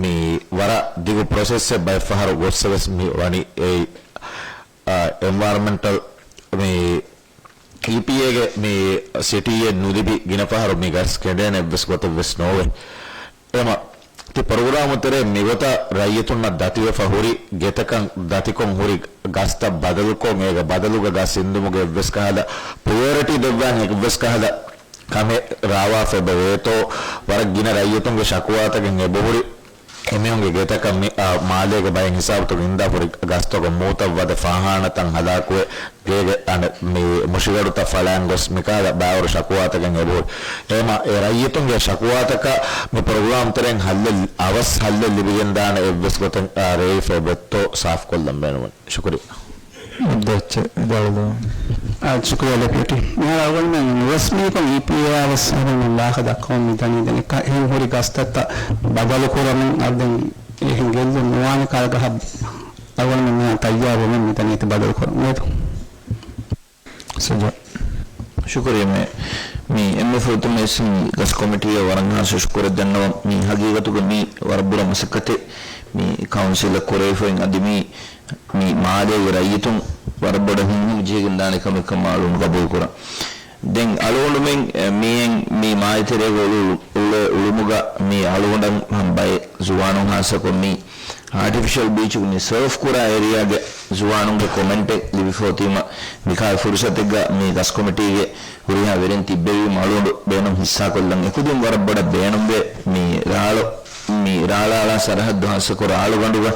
މި ވަރަށް ދިގު ޕްރޮސެސްއެއް ބައެއްފަހަރު ގޮއްސަ ވެސް މި ވަނީ އެއީ، އާ، އެންވަޔަރަމެންޓަލް މި އީޕީއޭގެ މި ސިޓީއެއް ނުލިބި ގިނަ ފަހަރު މި ގަސް ކެނޑޭނެ އެއްވެސް ގޮތެއް ވެސް ނޯވޭ. އެމަ ތި ޕްރޮގްރާމު ތެރޭ މިގޮތަށް ރައްޔިތުންނަށް ދަތިވެފަ ހުރި ގެތަކަށް ދަތިކޮށް ހުރި ގަސްތައް ބަދަލުކޮށް، އޭގެ ބަދަލުގަ ގަސް އިންދުމުގެ އެއްވެސް ކަހަލަ ޕްރަޔޮރިޓީ ދެއްވާން އެއްވެސް ކަހަލަ ކަމެއް ރާވާފަ އެބަ ވޭތޯ، ވަރަށް ގިނަ ރައްޔިތުންގެ ޝަކުވާތަކެއް އެބަހުރި އެމީހުންގެ ގެތަކަށް މި، އާ، މާލޭގެ ބައެއް ހިސާބުތަކުން އިންދާފަ ހުރި ގަސްތަކުން މޫތަށް ވަދެ ފާހާނަތައް ހަލާކުވެ، ގޭގެ އަނެއް މި މުށިގަނޑުތައް ފަޅާން ގޮސް މިކަހަލަ ބައިވަރު ޝަކުވާތަކެއް އެބަހުރި. އެހެމަ އެ ރައްޔިތުންގެ ޝަކުވާތަކަށް މި ޕްރޮގްރާމް ތެރެއިން ހައްލެއް، އަވަސް ހައްލެއް ލިބިގެންދާނެ އެއްވެސް ގޮތެއް، އާ، ރޭވިފަ އެބައޮތްތޯ ސާފުކޮށްލަން ބޭނުންވަނީ. ޝުކުރިއްޔާ. އެއްޗެއް ވިދާޅުވާލަ. އާ، ޝުކުރިއްޔާ ޑެޕިއުޓީ. މިހާރު އަޅުގަނޑުމެން ނުރަސްމީކޮށް އީޕީއޭއާ ވެސް އަހަރެމެން ލާހަ ދައްކަމުން މިދަނީ. ދެން އެކަ-، އެހެން ހުރި ގަސްތައްތައް ބަދަލުކުރަމުން އަދި ދެން އެހެން ގެއްލުން ނުވާނެ ކަހަލަ ގަހަށް އަޅުގަނޑުމެން މިހާ ތައްޔާރުވެމުން މިދަނީ ތި ބަދަލުކުރަން. ނޭތު؟ ސަޖާ. ޝުކުރިއްޔާ މޭ. މި އެންމެ ފުރަތަމަ އެސް މި ގަސް ކޮމިޓީއަށް ވަރަށް ހާސް ޝުކުރެއް ދަންނަވަން. މި ހަގީގަތުގަ މީ ވަރަށް ބުރަ މަސައްކަތެއް މި ކައުންސިލަށް ކުރެވިފައި އަދި މީ، މި މާލޭގެ ރައްޔިތުން ވަރަށް ބޮޑަށް ހިތްހަމަޖެހިގެން ދާނެ ކަމެއް ކަމަށް އަޅުގަނޑު ގަބޫލު ކުރަން. ދެން އަޅުގަނޑުމެން، އެ، މިއެން މި މާލެ ތެރޭގަ އުޅު-، އުޅޭ އުޅުމުގަ މި އަޅުގަނޑަށް ހަމަ ބައެއް ޒުވާނުން ހާއްސަކޮށް މި އާޓިފިޝަލް ބީޗުގެ މި ސާފު ކުރާ އޭރިއާގެ ޒުވާނުންގެ ކޮމެންޓެއް ލިބިފަ އޮތީމަ، މިކާ ފުރުސަތެއްގަ މި ގަސް ކޮމިޓީގެ ހުރިހާ ވެރިން ތިއްބެވީ މަ އަޅުގަނޑު ބޭނުން ހިއްސާކޮށްލަން. އެކުދިން ވަރަށް ބޮޑަށް ބޭނުންވޭ މި ރާޅު، މި ރާޅާޅާ ސަރަހައްދު ހާއްސަކޮށް ރާޅުގަނޑުގަ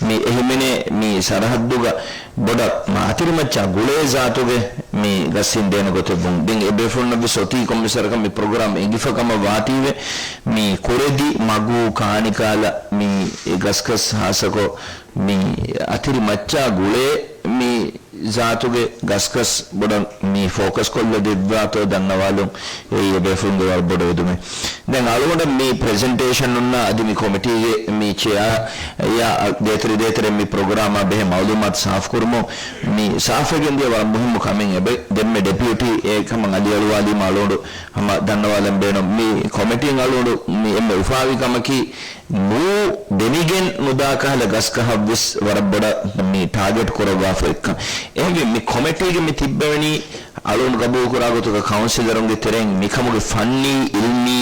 މި އެހިމެނޭ މި ސަރަހައްދުގަ ބޮޑަށް މާ އަތިރިމައްޗާ ގުޅޭ ޒާތުގެ މި ގަސް ހިންދޭނެ ގޮތެއް ވުން. ދެން އެ ބޭފުޅުންނަށްވެސް އޮތީ ކޮންމެސް ވަރަކަށް މި ޕްރޮގްރާމް އެނގިފަ ކަމަށް ވާތީވެ، މި ކުރެދި މަގު ކާނިކާލަ މި ގަސްގަސް ހާއްސަކޮށް މި އަތިރި މައްޗާ ގުޅޭ މި ޒާތުގެ ގަސްގަސް ބޮޑަށް މި ފޯކަސް ކޮށްލަ ދެއްވާތޯ ދަންނަވާލުން އެއީ އެ ބޭފުޅުންގެ ވަރަށް ބޮޑު އެދުމެއް. ދެން އަޅުގަނޑަށް މި ޕްރެޒެންޓޭޝަނުންނާ އަދި މި ކޮމިޓީގެ މި ޗެއާ އަށް ދޭތެރެ ދޭތެރެ މި ޕްރޮގްރާމާ ބެހޭ މައުލޫމާތު ސާފުކުރުމުން މި ސާފައިގެން ދިޔަ ވަރަށް މުހިއްމު ކަމެއް އެބަ ދެންމެ ޑެޕިއުޓީ އެ ކަމަށް އަލިއަޅުވާލީމަ އަޅުގަނޑު ހަމަ ދަންނަވާލަން ބޭނުން. މި ކޮމިޓީން އަޅުގަނޑު މި އެންމެ އުފާވި ކަމަކީ މޫ ދެމިގެން ނުދާ ކަހަލަ ގަސް ކަހަށްވެސް ވަރަށް ބޮޑަށް މި ޓާގެޓް ކުރައްވާފަ އެއްކަން. އެހެންވެ މި ކޮމިޓީގެ މި ތިއްބެވެނީ އަޅުގަނޑު ގަބޫލުކުރާ ގޮތުގަ ކައުންސިލަރުންގެ ތެރެއިން މިކަމުގެ ފަންނީ، އިލްމީ،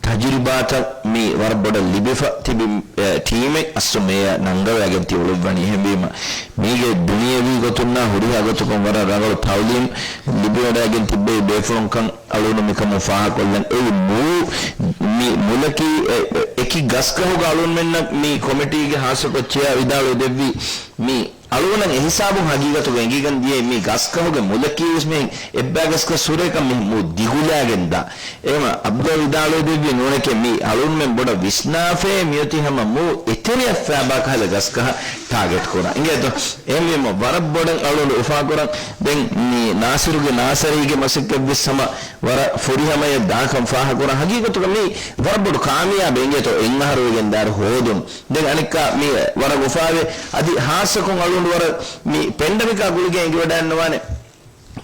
ތަޖުރިބާތައް މި ވަރަށް ބޮޑަށް ލިބިފަ ތިބި، އެ، ޓީމެއް އަސްލު މޭޔަ ނަންގަވައިގެން ތި އުޅުއްވަނީ. އެހެންވީމަ، މީގެ ދުނިޔެވީ ގޮތުންނާ ހުރިހާ ގޮތަކުން ވަރަށް ރަނގަޅު ތައުލީމް ލިބިވަޑައިގެން ތިއްބެވި ބޭފުޅުންކަން އަޅުގަނޑު މިކަމުން ފާހަގަކޮށްލަން. އެއީ މޫ، މި މުލަކީ، އެ، އެ، އެކި ގަސްގަހުގަ އަޅުންމެންނަށް މި ކޮމިޓީގެ ހާއްސަކޮށް ޗެއާ ވިދާޅުވެ ދެއްވީ މި އަޅުގަނޑަށް އެހިސާބުން ހަގީގަތުގަ އެނގިގެން ދިޔައީ މި ގަސްގަހުގެ މުލަކީވެސް މިހެން އެއްބައި ގަސްގަސް ހުރޭކަން މި މޫ ދިގުލާގެންދާ. އެހެމަ އަބްދުﷲ ވިދާޅުވެ ދެއްވި ނޫނެކޭ މި އަޅުންމެން ބޮޑަށް ވިސްނާފައޭ މިއޮތީ ހަމަ މޫ އެތެރެއަށް ފައިބާ ކަހަލަ ގަސްގަހަށް ޓާގެޓް ކުރަން. އިނގޭތޯ؟ އެހެންވީމަ ވަރަށް ބޮޑަށް އަޅުގަނޑު އުފާކުރަން. ދެން މި ނާސިރުގެ ނާސަރީގެ މަސައްކަތްވެސް ހަމަ ވަރަށް ފުރިހަމަޔަށް ދާކަން ފާހަގަކުރަން. ހަގީގަތުގަ މީ ވަރަށް ބޮޑު ކާމިޔާބެއް އިނގޭތޯ އެއް އަހަރުވެގެން ދާއިރު ހޯދުން. ދެން އަނެއްކާ މި ވަރަށް އުފާވޭ. އަދި ހާއްސަކޮށް އަޅުގަނޑު ވަރަށް މި ޕެންޑެމިކާ ގުޅިގެން އެނގިވަޑައިންނަވާނެ.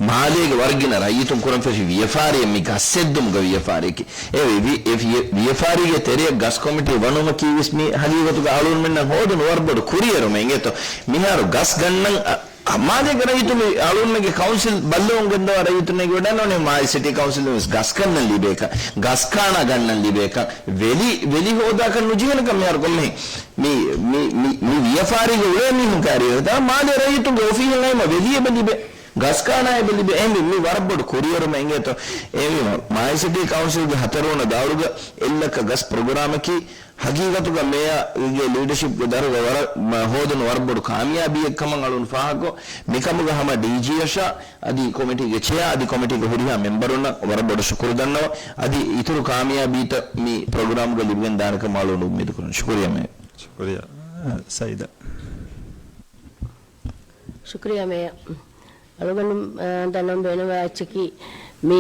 މާލޭގެ ވަރަށް ގިނަ ރައްޔިތުން ކުރަން ފެށި ވިޔަފާރިއެއް މި ގަސް ހެއްދުމުގަ ވިޔަފާރިއެކޭ. އެ ވި-، އެ ވިޔަ-، ވިޔަފާރީގެ ތެރެއަށް ގަސް ކޮމިޓީ ވަނުމަކީވެސް މި ހަގީގަތުގަ އަޅުންމެންނަށް ހޯދުނު ވަރަށް ބޮޑު ކުރިއެރުމެއް އިނގޭތޯ. މިހާރު ގަސް ގަންނަން އަ، މާލޭގެ ރައްޔިތުން މި އަޅުންމެންގެ ކައުންސިލް ބައްލަވަމުން ގެންދަވާ ރައްޔިތުން އެނގިވަޑައިންނަވާނެ މާލެ ސިޓީ ކައުންސިލުން ވެސް ގަސް ގަންނަން ލިބޭކަން، ގަސް ކާނާ ގަންނަން ލިބޭކަން، ވެލި، ވެލި ހޯދާކަށް ނުޖެހޭނެކަން މިހާރު ކޮންމެހެން މި، މި، މި، މި ވިޔަފާރީގަ އުޅޭ މީހުން ކާރިއަށް މާލޭ ރައްޔިތުންގެ އޮފީހަށް އައީމަ ވެލި އެބަ ލިބޭ، ގަސް ކާނާ އެބަ ލިބޭ. އެހެންވެ މި ވަރަށް ބޮޑު ކުރިއެރުމެއް އިނގޭތޯ. އެހެންވީމަ މާލެ ސިޓީ ކައުންސިލްގެ ހަތަރުވަނަ ދައުރުގަ އެއްލައްކަ ގަސް ޕްރޮގްރާމަކީ ހަގީގަތުގަ މޭޔަރގެ ލީޑަޝިޕްގެ ދަށުގަ ވަރަށް މަ-، ހޯދުނު ވަރަށް ބޮޑު ކާމިޔާބީއެއް ކަމަށް އަޅުން ފާހަގަކޮށް، މިކަމުގަ ހަމަ ޑީޖީއަށާ އަދި ކޮމިޓީގެ ޗެއާ އަދި ކޮމިޓީގެ ހުރިހާ މެމްބަރުންނަށް ވަރަށް ބޮޑަށް ޝުކުރު ދަންނަވަން. އަދި އިތުރު ކާމިޔާބީތައް މި ޕްރޮގްރާމްގަ ލިބިގެން ދާނެ ކަމަށް އަޅުން އުއްމީދު ކުރަން. ޝުކުރިއްޔާ މޭޔަރ. ޝުކުރިއްޔާ ސައީދާ. ޝުކުރިއްޔާ މޭޔަރ. އަޅުގަނޑު، އާ، ދަންނަވަން ބޭނުންވާ އެއްޗަކީ، މި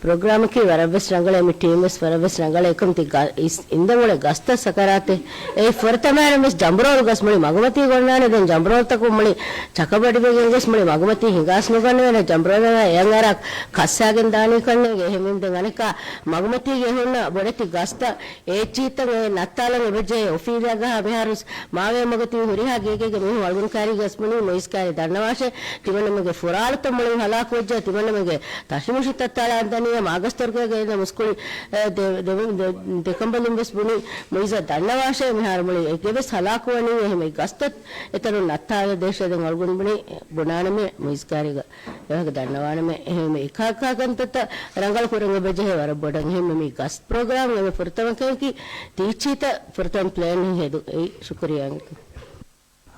ޕްރޮގްރާމަކީ ވަރަށްވެސް ރަނގަޅޭ، މި ޓީމްވެސް ވަރަށްވެސް ރަނގަޅޭ. އެކަމް ތި ގަ-، އިސް-، އިންދެން އުޅޭ ގަސްތައް ސަކަރާތެއް. އެއީ ފުރަތަމައިންވެސް ޖަނބުރޯލު ގަސް މުޅި މަގުމަތީ ގޮންނާނެ. ދެން ޖަނބުރޯލުތަކުން މުޅި ޗަކަބަޑިވެގެން ގޮސް މުޅި މަގުމަތީ ހިނގާސް ނުގަނެވޭނެ. ޖަނބުރޯލަށް އެއަށް އަރާ ކައްސާގެން ދާނީ ކަންނޭނގެ. އެހެންވީމަ ދެން އަނެއްކާ މަގުމަތީގެ ހުންނަ ބޮޑެތި ގަސްތައް އޭއްޗީތައް އެ ނައްތާލަން އެބަޖެހޭ. އޮފީހަށް އަހާ މިހާރު މާވެ މަގު ތިބި ހުރިހާ ގޭގޭގެ މީހުން އަޅުގަނޑު ކާރީ ގަސް ބުނީ މުއިޒް ކާރީ ދަންނަވާށޭ. ތިމަންނަމެންގެ ފުރާޅުތައް މުޅިން ހަލާކުވެއްޖެ. ތިމަންނަމެންގެ ތަށިމުށިތައް ތަޅާން ދަނީ މާގަސްދޮރުގަ ގެންދަ މުސްކުޅި، އެ، ދެ-، ދެ-، ދެ-، ދެކަނބަލުން ވެސް ބުނީ މުއިޒަށް ދަންނަވާށޭ. މިހާރު މުޅި އެގެ ވެސް ހަލާކުވަނީ. އެހެން މި ގަސްތައް އެތަނުން ނައްތާލަ ދޭށޭ. ދެން އަޅުގަނޑު ބުނީ ބުނާނަމޭ މުއިޒް ކާރީގަ އެވަގު ދަންނަވާނަމޭ. އެހެން މި އެކާ އެކާ ކަންތައްތައް ރަނގަޅު ކުރަން އެބަޖެހޭ ވަރަށް ބޮޑަށް. އެހެން މި ގަސް ޕްރޮގްރާމް އެންމެ ފުރަތަމަ ކަމަކީ ތިއްޗީތައް ފުރަތަމަ ޕްލޭނިން ހެދުން. އެއީ ޝުކުރިއްޔާ.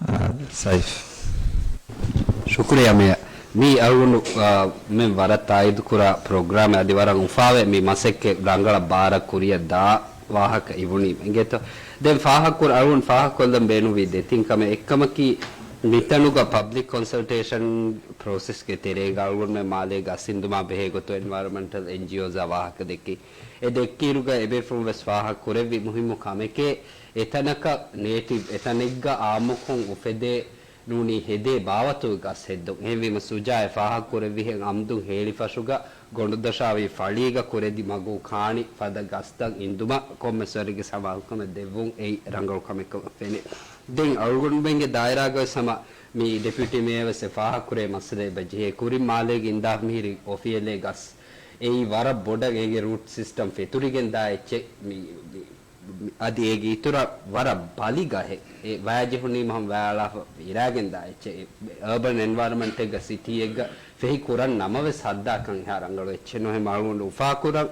އާ، ސައިފް. ޝުކުރިއްޔާ މޭޔަރ. މީ އަޅުގަނޑު، އާ، މެން ވަރަށް ތާއީދު ކުރާ ޕްރޮގްރާމެއް. އަދި ވަރަށް އުފާވެ މި މަސައްކަތް ރަނގަޅަށް ބާރަށް ކުރިއަށް ދާ ވާހަކަ އިވުނީ އިނގޭތޯ. ދެން ފާހަގަކުރ-، އަޅުގަނޑު ފާހަގަކޮށްލަން ބޭނުންވީ ދެތިން ކަމެއް. އެއްކަމަކީ މިތަނުގަ ޕަބްލިކް ކޮންސަލްޓޭޝަން ޕްރޮސެސްގެ ތެރޭގަ އަޅުގަނޑުމެން މާލޭ ގަސް އިންދުމާ ބެހޭ ގޮތުން އެންވަޔަރަމެންޓަލް އެންޖީއޯސްއާ ވާހަކަ ދެއްކި. އެ ދެއްކިއިރުގަ އެބޭފުޅުން ވެސް ފާހަގަ ކުރެއްވި މުހިއްމު ކަމެކޭ، އެތަނަކަށް ނޭޓިވް އެތަނެއްގަ އާއްމުކޮށް އުފެދޭ ނޫނީ ހެދޭ ބާވަތުގެ ގަސް ހެއްދުން. އެހެންވީމަ ސުޖާއަށް ފާހަގަ ކުރެއްވިހެން އަމްދުން ހޭޅިފަށުގަ ގޮނޑުދޮށާވީ ފަޅީގަ ކުރެދި މަގު ކާނި ފަދަ ގަސްތައް އިންދުމަށް ކޮންމެސް ވަރެއްގެ ސަމާލުކަމެއް ދެއްވުން އެއީ ރަނގަޅު ކަމެއް ކަމަށް ފެނޭ. ދެން އަޅުގަނޑުމެންގެ ދާއިރާގަ ވެސް ހަމަ މި ޑެޕިއުޓީ މޭޔަރ ވެސް އެ ފާހަގަ ކުރޭ މައްސަލަ އެބަ ޖެހޭ. ކުރިން މާލޭގެ އިންދާ މިހިރި އޮފީހެއްލޭ ގަސް އެއީ ވަރަށް ބޮޑަށް އޭގެ ރޫޓް ސިސްޓަމް ފެތުރިގެން ދާ އެއްޗެއް. މި، މި އަދި އޭގެ އިތުރަށް ވަރަށް ބަލި ގަހެއް. އެ ވަޔާޖެހުނީ މަހަށް ވައިއަޅާފަ އިރާގެންދާ އެއްޗެއް. އެ އަރބަން އެންވަޔަރަމަންޓެއްގަ ސިޓީއެއްގަ ފެހި ކުރަން ނަމަވެސް ހައްދާކަން އެހާ ރަނގަޅު އެއްޗެއް ނުހޭ. މަޅުގަނޑު އުފާކުރަން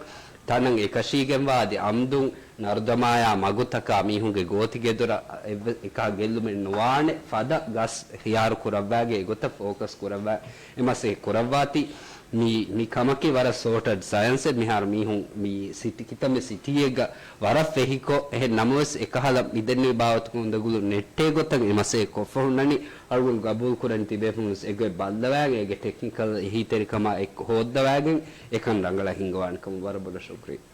ތަނަށް އެކަށީގެންވާ އަދި އަމްދުން ނަރުދަމާޔާ މަގުތަކާ މީހުންގެ ގޯތިގެދޮރަށް އެއްވެ-، އެކަހަލަ ގެއްލުމެއް ނުވާނެ ފަދަ ގަސް ހިޔާރު ކުރައްވާގެ އެގޮތަށް ފޯކަސް ކުރައްވާ އެ މަސައްކަތް ކުރައްވާތީ. މި، މި ކަމަކީ ވަރަށް ސޯޓަޑް ސަޔަންސެއް. މިހާރު މީހުން މި ސިޓީ، ކިތަންމެ ސިޓީއެއްގަ ވަރަށް ފެހިކޮށް، އެހެން ނަމަވެސް އެކަހަލަ މިދެންނެވި ބާވަތުގެ އުނދަގުލުން ނެއްޓޭ ގޮތަށް އެ މަސައްކަތް ކޮށްފަ ހުންނަނީ. އަޅުގަނޑު ގަބޫލު ކުރަން ތިބޭފުޅުން އެގޮތް ބައްލަވާގެން އޭގެ ޓެކްނިކަލް އެހީތެރިކަމާ އެއްކޮށް ހޯއްދަވާގެން އެކަން ރަނގަޅަށް ހިންގަވާނެ ކަމަށް ވަރަށް ބޮޑަށް ޝުކުރިއްޔާ.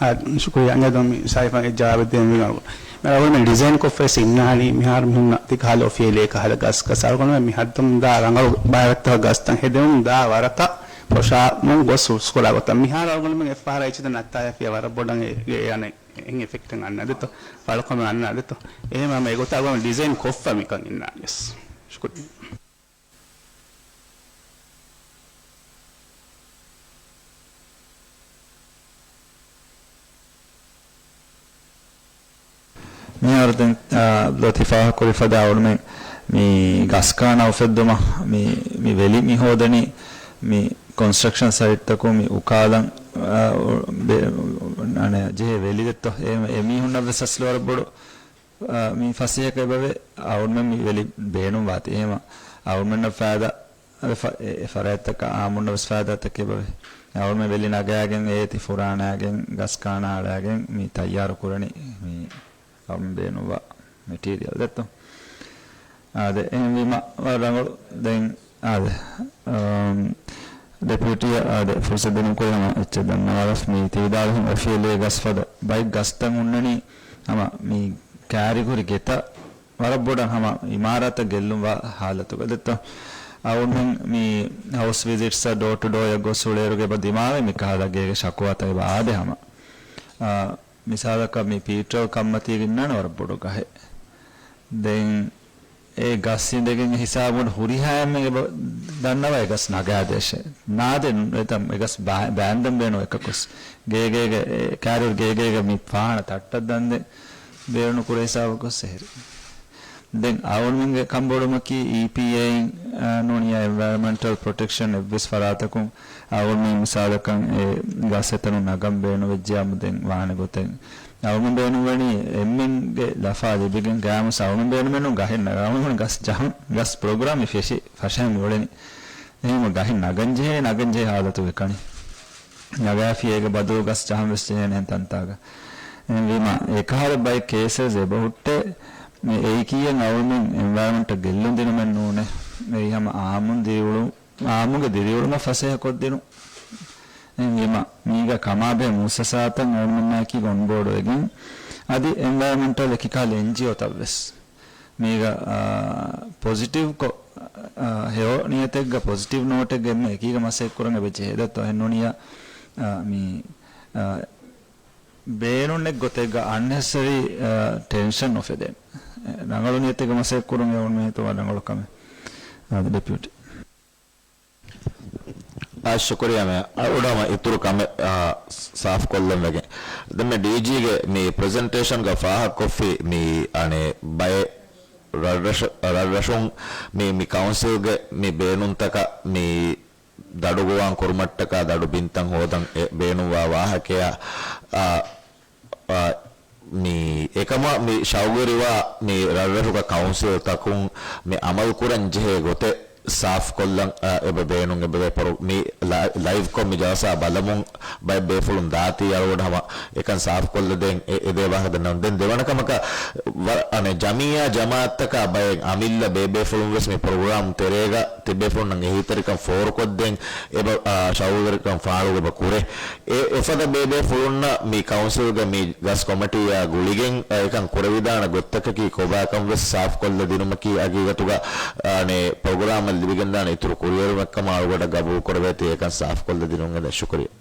އާ، ޝުކުރިއްޔާ. އަންގަދަ މި ސައިފަން އެ ޖަވާބެއް ދޭން މި އަޅުގަނޑު މި ޑިޒައިން ކޮށްފައިސް އިންނާނީ މިހާރު މިހުންނަ ތިކަހަލަ އޮފީހިއަލީ އެކަހަލަ ގަސް ގަސް އަޅުގަނޑު މި ހައްދަމުން ދާ ރަނގަޅު ބައިވަރަށްތަކަށް ގަސްތައް ހެދެމުން ދާ ވަރަތައް ފޮށާމުން ގޮސް ހުސްކޮޅާ ގޮތަށް. މިހާރު އަޅުގަނޑުމެން އެއްފަހަރާ އެއްޗެއް ނައްތާލާފިޔާ ވަރަށް ބޮޑަށް އެ، އެ، އަނެއް އެހެން އެފެކްޓެއް އަންނަ ދެތޯ، ފަޅުކަމެއް އަންނަ ދެތޯ. އެހެން އެގޮތަށް އަޅުގަނޑު ޑިޒައިން ކޮށްފަ މިކަން އިންނާނީ. ޔެސް. ޝުކުރިއްޔާ. މިހާރު ދެން، އާ، ލޮތީ ފާހަގަކުރި ފަދަ އަޅުމެން މި ގަސްކާނާ އުފެއްދުމަށް މި، މި ވެލި މި ހޯދަނީ މި ކޮންސްޓްރަކްޝަން ސައިޓްތަކުން މި އުކާލަން، އާ، ބެ-، އަނެ ޖެހޭ ވެލި ދެއްތޯ. އެ، އެ މީހުންނަށް ވެސް އަސްލު ވަރަށް ބޮޑު، އާ، މި ފަސޭހަކަށް އެބަވޭ އަޅުމެން މި ވެލި ބޭނުންވާތީ. އެހެމަ އަޅުމެންނަށް ފައިދާ އެ ފަ-، އެ ފަރާތްތަކަށް އާއްމުންނަށް ވެސް ފައިދާތަކެއް އެބަވޭ. އަޅުމެން ވެލި ނަގާގެން އޭތި ފުރާނައިގެން ގަސް ކާނާ އަޅައިގެން މި ތައްޔާރު ކުރަނީ މި އަޅުމެން ބޭނުންވާ މެޓީރިއަލް ދެއްތޯ. އާދެ، އެހެންވީމަ ވަރަށް ރަނގަޅު. ދެން އާދެ، އަމް، ޑެޕިއުޓީއަށް އާދެ، ފުރުސަތު ދިނުން ކުރި ހަމަ އެއްޗެއް ދަންނަވާލަފަ މި ތި ވިދާޅުވިހެން އޮފީހިއަލީ ގަސް ފަދަ ބައެއް ގަސްތައް ހުންނަނީ ހަމަ މި ކާރިގޮރި ގެތައް ވަރަށް ބޮޑަށް ހަމަ އިމާރާތަށް ގެއްލުންވާ ހާލަތުގަ ދެއްތޯ. އަޅުމެން މި ހައުސް ވިޒިޓްސްއަށް ޑޯ ޓު ޑޯއަށް ގޮސް އުޅޭއިރުގަ އެބަ ދިމާވޭ މި ކަހަލަ ގޭގެ ޝަކުވާތައް އެބަ އާދޭ ހަމަ. އާ، މިސާލަކަށް މި ޕީޓްރަލް ކަންމަތީގަ އިންނާނެ ވަރަށް ބޮޑު ގަހެއް. ދެން އެ ގަސް އިނދެގެން ހިސާބުން ހުރިހާ އެންމެ އެބަ ދަންނަވާ އެ ގަސް ނަގާދޭށޭ. ނާދެ ނު-، އެތަން އެ ގަސް ބާ-، ބާންދަން ބޭނުން އެކަކުސް. ގޭގޭގެ، އެ ކާރިއުރު ގޭގޭގެ މި ފާހަނަ ތައްޓަށް ދަންދެ ބޭނުން ކުރޭ ހިސާބަކުސް އެހެރި. ދެން އަޅުމެންގެ ކަންބޮޑުމަކީ އީޕީއޭއިން، އާ، ނޫނިޔާ އެންވަޔަރމަންޓަލް ޕްރޮޓެކްޝަން އެއްވެސް ފަރާތަކުން އަޅުމެން މިސާލަކަށް އެ ގަސް އެތަނުން ނަގަން ބޭނުންވެއްޖެއްޔާމު ދެން ވާނެ ގޮތެއް. އަޅުމެން ބޭނުންވަނީ އެންމެންގެ ލަފާ ލިބިގެން ގާމުސް އަޅުމެން ބޭނުމެއްނު ގަހެއް ނަގާ ގަސް ޖަހަން، ގަސް ޕްރޮގްރާމް މި ފެށި ފަށަހެން މިއުޅެނީ. އެހެން ގަހެއް ނަގަންޖެހޭ، ނަގަންޖެހޭ ހާލަތުގެ ކަނި. ނަގާފި އޭގެ ބަދަލު ގަސް ޖަހަން ވެސް ޖެހޭނެ އެހެން ތަންތާގަ. އެހެންވީމަ، އެކަހަލަ ބައެއް ކޭސެސް އެބަހުއްޓޭ، މި އެއީކީއެއް އަޅުމެން އެންވަޔަރމަންޓަށް ގެއްލުން ދިނުމެއް ނޫނޭ. އެއީ ހަމަ އާއްމުން ދިރިއުޅު-، އާއްމުގެ ދިރިއުޅުމަށް ފަސޭހަ ކޮށްދިނުން. އެހެންވީމަ، މީގަ ކަމާބެހޭ މުއައްސަސާތައް އަޅުމެންނާއެކީގަ އޮންބޯޑުވެގެން، އަދި އެންވަޔަރމަންޓަލް އެކިކަހަލަ އެންޖީއޯތައް ވެސް. މީގަ، އާ، ޕޮޒިޓިވްކޮށް، އާ، ހެޔޮ ނިޔަތެއްގަ ޕޮޒިޓިވް ނޯޓެއްގަ އެންމެ އެކީގަ މަސައްކަތް ކުރަން އެބަ ޖެހޭ ދެއްތޯ. އެހެންނޫނިޔާ، އާ، މި، އާ، ބޭނުންނެއް ގޮތެއްގަ އަންނެސެސަރީ، އާ، ޓެންޝަން އުފެދޭނެ. ރަނގަޅު ނިޔަތެއްގަ މަސައްކަތް ކުރުން އެ އޮންމެ ހިތު ވަރަށް ރަނގަޅު ކަމެއް. އާދެ، ޑެޕިއުޓީ. އާ، ޝުކުރިއްޔާ މޭ. އަޅުގަނޑު ހަމަ އިތުރު ކަމެއް، އާ، ސް-، ސާފް ކޮށްލަން ވެގެން. ދެން މި ޑީޖީގެ މި ޕްރެޒެންޓޭޝަންގަ ފާހަގަކޮށްފި މި އަނެއް ބައެއް ރަށްރަށު-، ރަށްރަށުން މި، މި ކައުންސިލްގެ މި ބޭނުންތަކަށް މި ދަޑުގޮވާން ކުރުމަށްޓަކާ ދަޑު ބިންތައް ހޯދަން އެ ބޭނުންވާ ވާހަކަޔާ، އާ، އާ، މި އެކަމަށް މި ޝައުގުވެރިވާ މި ރަށްރަށުގަ ކައުންސިލްތަކުން މި އަމަލު ކުރަން ޖެހޭ ގޮތެއް ސާފްކޮށްލަން، އާ، އެބަ ބޭނުން އެބަވޭ. ޕްރޮ-، މި ލަ-، ލައިވްކޮށް މި ޖަލްސާ ބަލަމުން ބައެއް ބޭފުޅުން ދާތީ އަޅުގަނޑު ހަމަ އެކަން ސާފްކޮށްލަދޭން އެ-، އެދޭ ވާހަކަ ދެންނެވި. ދެވަނަ ކަމަކަށް ވަ-، އަނެއް ޖަމިއްޔާ ޖަމާއަތްތަކާ ބައެއް އަމިއްލަ ބޭބޭފުޅުން ވެސް މި ޕްރޮގްރާމް ތެރޭގަ ތިބޭފުޅުންނަށް އެހީތެރިކަން ފޯރުކޮށްދޭން އެބަ، އާ، ޝައުގުވެރިކަން ފާޅުވެ އެބަ ކުރޭ. އެ އެފަދަ ބޭބޭފުޅުންނަށް މި ކައުންސިލްގެ މި ގަސް ކޮމިޓީއާ ގުޅިގެން، އާ، އެކަން ކުރެވިދާނެ ގޮތްތަކަކީ ކޮބާކަން ވެސް ސާފްކޮށްލަ ދިނުމަކީ ހަގީގަތުގަ، އާ، އަނެއް ޕްރޮގްރާމަށް ލިބިގެންދާނެ އިތުރު ކުރިއެރުމެއްކަމަށް އަޅުގަޑަށް ގަބޫލު ކުރެވޭތީ އެކަން ސާފްކޮށްލަ ދިނުން އެދެން. ޝުކުރިއްޔާ.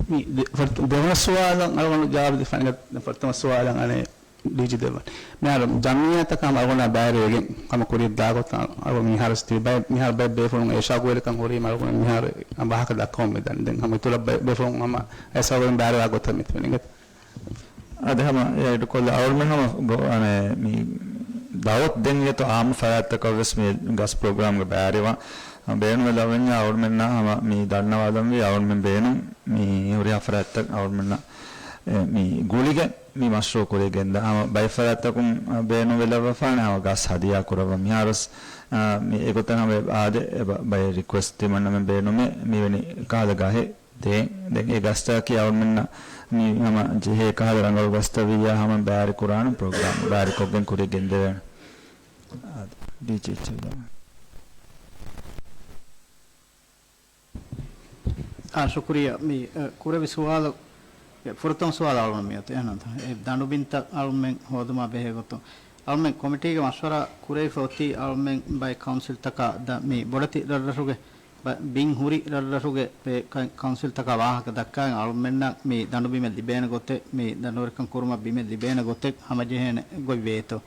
މި ދެ-، ފަރު-، ދެވަނަ ސުވާލަށް އަޅުގަނޑު ޖަވާބު ދެއްވާނެ. ފަރުތަމަ ސުވާލަށް އަނެއް ޑީޖީ ދެއްވަން. މިހާރު ޖަމްޢިއްޔާތަކަށް ހަމަ އަޅުގަނޑާ ބައިވެރިވެގެން ހަމަ ކުރިއަށް ދާ ގޮތަށް އަޅުގަނޑު މިހާރު ތިބި ބައެއް، މިހާރު ބައެއް ބޭފުޅުން އެ ޝައުގުވެރިކަން ހުރީމަ އަޅުގަނޑު މިހާރު ވާހަކަ ދައްކަމުން މިދަނީ. ދެން ހަމަ އިތުރަށް ބައެއް ބޭފުޅުން ހަމަ އެ ޝައުގުވެރިން ބައިވެރިވާ ގޮތަށް މި ތިބެނީ. އަދި ހަމަ އެ އެޑް ކޮށްލަ އަޅުމެން ހަމަ ގޮ-، އަނެ، މި ދައުވަތު ދެން އިނގޭތޯ އާއްމު ފަރާތްތަކަށް ވެސް މި ގަސް ޕްރޮގްރާމްގެ ބައިވެރިވާން. ބޭނުމެއް ލަވަންޏާ އަޅުމެންނާ ހަމަ މި ދަންނަވާލަންވީ އަޅުމެން ބޭނުން މި ހުރިހާ ފަރާތްތައް އަޅުމެންނަށް އެ، މި ގުޅިގެން މި މަޝްރޫޢު ކުރިއަށް ގެންދާ ހަމަ ބައެއް ފަރާތްތަކުން، އަ، ބޭނުންވެލައްވަފާނެ ހަމަ ގަސް ހަދިޔާ ކުރައްވަން. މިހާރުސް، އަ، މި އެގޮތަށް ހަމަ އާދެ، އެބަ-، ބައެއް ރިކުއެސްޓް ތިމަންނަމެން ބޭނުމޭ މިވެނި ކަހަލަ ގަހެއް ދޭން. ދެން އެ ގަސްތަކަކީ އަޅުމެންނަށް މި ހަމަ ޖެހޭ ކަހަލަ ރަނގަޅު ގަސްތައް ވިއްޔާ ހަމަ ބައިވެރި ކުރާނަން ޕްރޮގްރާމް ބައިވެރިކޮށްގެން ކުރިއަށް ގެންދެވޭނެ. އާދެ، ޑީޖީ އެޗް އެލް. އާ، ޝުކުރިއްޔާ. މި، އަ، ކުރެވި ސުވާލު، އެ، ފުރަތަމަ ސުވާލު އަޅުގަނޑު މިއޮތީ. އެހެންތަ؟ އެ ދަނޑުބިންތައް އަޅުމެން ހޯދުމާ ބެހޭ ގޮތުން އަޅުމެން ކޮމިޓީގެ މަޝްވަރާ ކުރެވިފަ އޮތީ އަޅުމެން ބައެއް ކައުންސިލްތަކާ ދަ-، މި ބޮޑެތި ރަށްރަށުގެ ބަ-، ބިން ހުރި ރަށްރަށުގެ ބެ-، ކަ-، ކައުންސިލްތަކާ ވާހަކަ ދައްކާ އަޅުމެންނަށް މި ދަނޑުބިމެއް ލިބޭނެ ގޮތެއް، މި ދަނޑުވެރިކަން ކުރުމަށް ބިމެއް ލިބޭނެ ގޮތެއް ހަމަޖެހޭނެ ގޮތް ވޭތޯ؟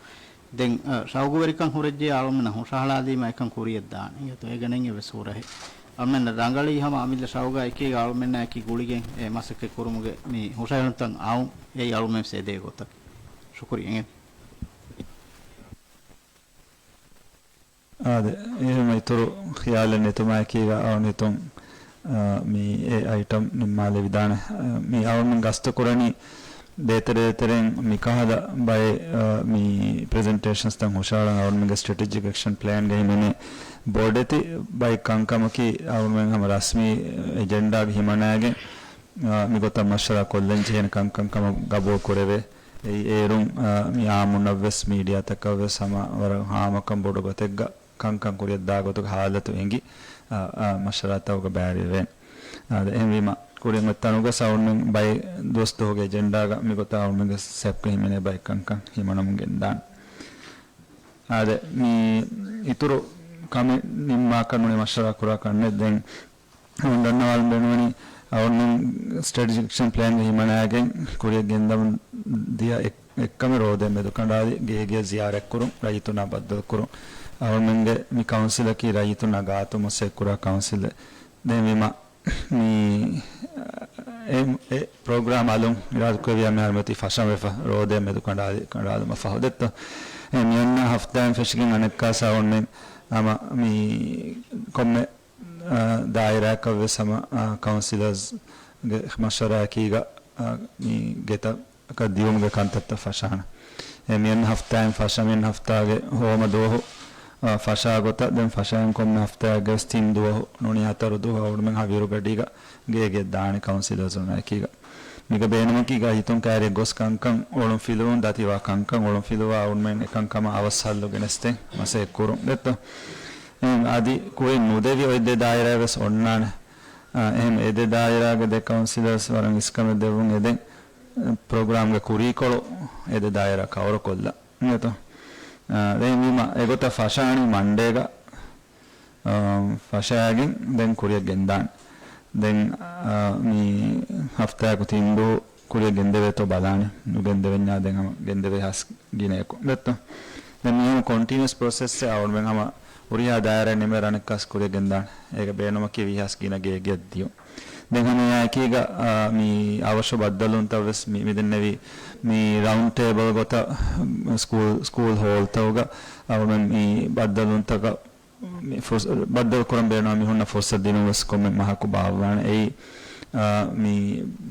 ދެން، އަ، ޝައުގުވެރިކަން ހުރެއްޖެ އަޅުމެންނަށް ހުށަހަޅާލީމަ އެކަން ކުރިއަށް ދާނެ. އިނގޭތޯ އޭގަ ނެތް އެއްވެސް ހުރަހެއް. އަޅުމެންނަށް ރަނގަޅީ ހަމަ އަމިއްލަ ޝައުގާ އެކީގަ އަޅުމެންނާ އެކީ ގުޅިގެން އެ މަސައްކަތް ކުރުމުގެ މި ހުށަހެޅުންތައް އައުން އެއީ އަޅުމެން ވެސް އެދޭ ގޮތަކީ. ޝުކުރިއްޔާ. އާދެ، އެހެން އިތުރު ޚިޔާލެއް ނެތުމާއެކީގަ އަޅުން ހިތުން، އާ، މި އެ އައިޓަމް ނިންމާލެވިދާނެ. އާ، މި އަޅުން ގަސްތު ކުރަނީ ދޭތެރޭތެރެއިން މިކަހަލަ ބައެއް، އާ، މި ޕްރެޒެންޓޭޝަންސްތައް ހުށަހަޅަން އަޅުންގެ ސްޓްރެޓެޖިކް އެކްޝަން ޕްލޭންގެ ހިމެނޭ ބޮޑެތި ބައެއް ކަންކަމަކީ އަޅުމެން ހަމަ ރަސްމީ އެޖެންޑާގެ ހިމަނާގެން، އާ، މިގޮތަށް މަޝްވަރާ ކޮށްލަން ޖެހޭނެ ކަންކަން ކަމަށް ގަބޫލު ކުރެވޭ. އެއީ އޭރުން، އާ، މި އާއްމުންނަށްވެސް މީޑިއާތަކަށްވެސް ހަމަ ވަރަށް ހާމަކަން ބޮޑު ގޮތެއްގަ ކަންކަން ކުރިއަށްދާ ގޮތުގެ ހާލަތު އެނގި، އާ، އާ، މަޝްވަރާތަކުގަ ބައިވެރިވެން. އާދެ، އެހެންވީމަ، ކުރިން އޮތް ތަނުގަ އަޅުމެން ބައެއް ދުވަސް ދުވަހުގެ އެޖެންޑާގަ މިގޮތަށް އަޅުމެންގެ ސެޕްގަ ހިމެނޭ ބައެއް ކަންކަން ހިމަނަމުން ގެންދާނެ. އާދެ، މި އިތުރު ކަމެއް ނިންމާކަށް ނޫނީ މަޝްވަރާ ކުރާ ކަންނެއް. ދެން އަޅުން ދަންނަވާލަން ބޭނުންވަނީ، އަޅުން ސްޓްރެޓެޖިކް އެކްޝަން ޕްލޭންގެ ހިމަނާގެން ކުރިއަށް ގެންދަމުން ދިޔަ އެއް-، އެއްކަމެއް ރޯދަ މެދުކަނޑާލި ގޭގެ ޒިޔާރަތްކުރުން، ރައްޔިތުންނާ ބައްދަލުކުރުން. އަޅުމެންގެ މި ކައުންސިލަކީ ރައްޔިތުންނާ ގާތު މަސައްކަތްކުރާ ކައުންސިލެއް. ދެންވީމަ، މި، އެ، އެ ޕްރޮގްރާމް އަލުން އިރާދަކުރެއްވިޔާ މިހާރު މިއޮތީ ފަށަން ވެފަ، ރޯދަ މެދުކަނޑާލި، ކަނޑާލުމަށް ފަހު ދެއްތޯ. އެ މިއަންނަ ހަފްތާއިން ފެށިގެން އަނެއްކާސް އަޅުމެން ހަމަ މި ކޮންމެ އާ، ދާއިރާއަކަށްވެސް ހަމަ، އާ، ކައުންސިލަރސްގެ މަޝްވަރާއެކީގަ، އާ، މި ގެތަކަށް ދިޔުމުގެ ކަންތައްތައް ފަށާނަން. އެ މިއަންނަ ހަފްތާއިން ފަށަ، މިއަންނަ ހަފްތާގެ ހޯމަ ދުވަހު، އާ، ފަށާ ގޮތަށް ދެން ފަށައިން ކޮންމެ ހަފްތާއެއްގަވެސް ތިން ދުވަހު ނޫނީ ހަތަރު ދުވަހު އަޅުމެން ހަވީރުގަޑީގަ ގޭގެ ދާނެ ކައުންސިލަރސް އެކީގަ. މީގަ ބޭނުމަކީ ގާތް ހިތުން ކައިރިއަށް ގޮސް ކަންކަން އޮޅުން ފިލުވުން، ދަތިވާ ކަންކަން އޮޅުން ފިލުވާ އަޅުމެން އެކަންކަމަށް އަވަސް ހައްލު ގެނެސްދޭން މަސައްކަތް ކުރުން ދެއްތޯ. އެހެން އަދި ކުރިން ނުދެވި އޮތް ދެ ދާއިރާ ވެސް އޮންނާނެ. އާ، އެހެން އެ ދެ ދާއިރާގެ ދެ ކައުންސިލަރސް ވަރަށް އިސްކަމެއް ދެއްވުން އެދެން، ޕްރޮގްރާމްގެ ކުރީކޮޅު އެ ދެ ދާއިރާ ކަވަރުކޮށްލަން. އިނގޭތޯ؟ އާ، ދެން ވީމަ އެގޮތަށް ފަށާނީ މަންޑޭގަ، އާ، ފަށާގެން ދެން ކުރިއަށް ގެންދާނެ. ދެން، އާ، މި ހަފްތާއަކު ތިން ދުވަހު ކުރިއަށް ގެންދެވޭތޯ ބަލާނެ. ނުގެންދެވެންޏާ ދެން ހަމަ ގެންދެވޭ ހާސް ގިނައަކު. ދެއްތޯ؟ ދެން މި ހަމަ ކޮންޓިނިއުއަސް ޕްރޮސެސްއެއް އަޅުމެން ހަމަ ހުރިހާ ދާއިރާ ނިމޭ ރަނެއްކާސް ކުރިއަށް ގެންދާނެ. އޭގެ ބޭނުމަކީ ވީހާސް ގިނަ ގޭގެއަށް ދިޔުން. ދެން ހަމަ އެއާއެކީގަ، އާ، މި އަވަށު ބައްދަލުވުންތައް ވެސް މި، މިދެންނެވި މި ރައުންޑް ޓޭބަލް ގޮތަށް ސްކޫލް، ސްކޫލް ހޯލްތަކުގަ އަޅުމެން މި ބައްދަލުވުންތަކަށް މި ފުރްސަ-، ބައްދަލުކުރަން ބޭނުންވާ މީހުންނަށް ފުރްސަތު ދިނުން ވެސް ކޮންމެ މަހަކު ބާއްވާނެ. އެއީ، އާ، މި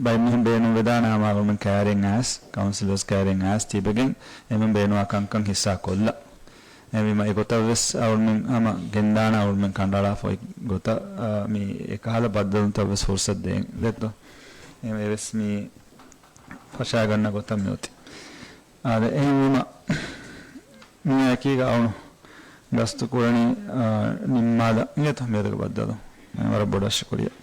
ބައެއް މީހުން ބޭނުންވެދާނެ ހަމަ އަޅުމެން ކައިރިއަށް އައިސް، ކައުންސިލަރސް ކައިރިއަށް އައިސް ތިބެގެން އެމެން ބޭނުންވާ ކަންކަން ހިއްސާ ކޮށްލަން. އެހެންވީމަ އެގޮތަށް ވެސް އަޅުމެން ހަމަ ގެންދާނެ އަޅުމެން ކަނޑައަޅާފަ އޮތް ގޮތަށް، އާ، މި އެކަހަލަ ބައްދަލުވުންތައް ވެސް ފުރްސަތު ދޭން ދެއްތޯ. އެ-، އެވެސް މި ފަށާގަންނަ ގޮތަށް މިއޮތީ. އާދެ، އެހެންވީމަ މިއާއެކީގަ އަޅުން ގަސްތު ކުރަނީ، އާ، ނިންމާލަން އިނގޭތޯ މިއަދުގެ ބައްދަލު. ވަރަށް ބޮޑަށް ޝުކުރިއްޔާ.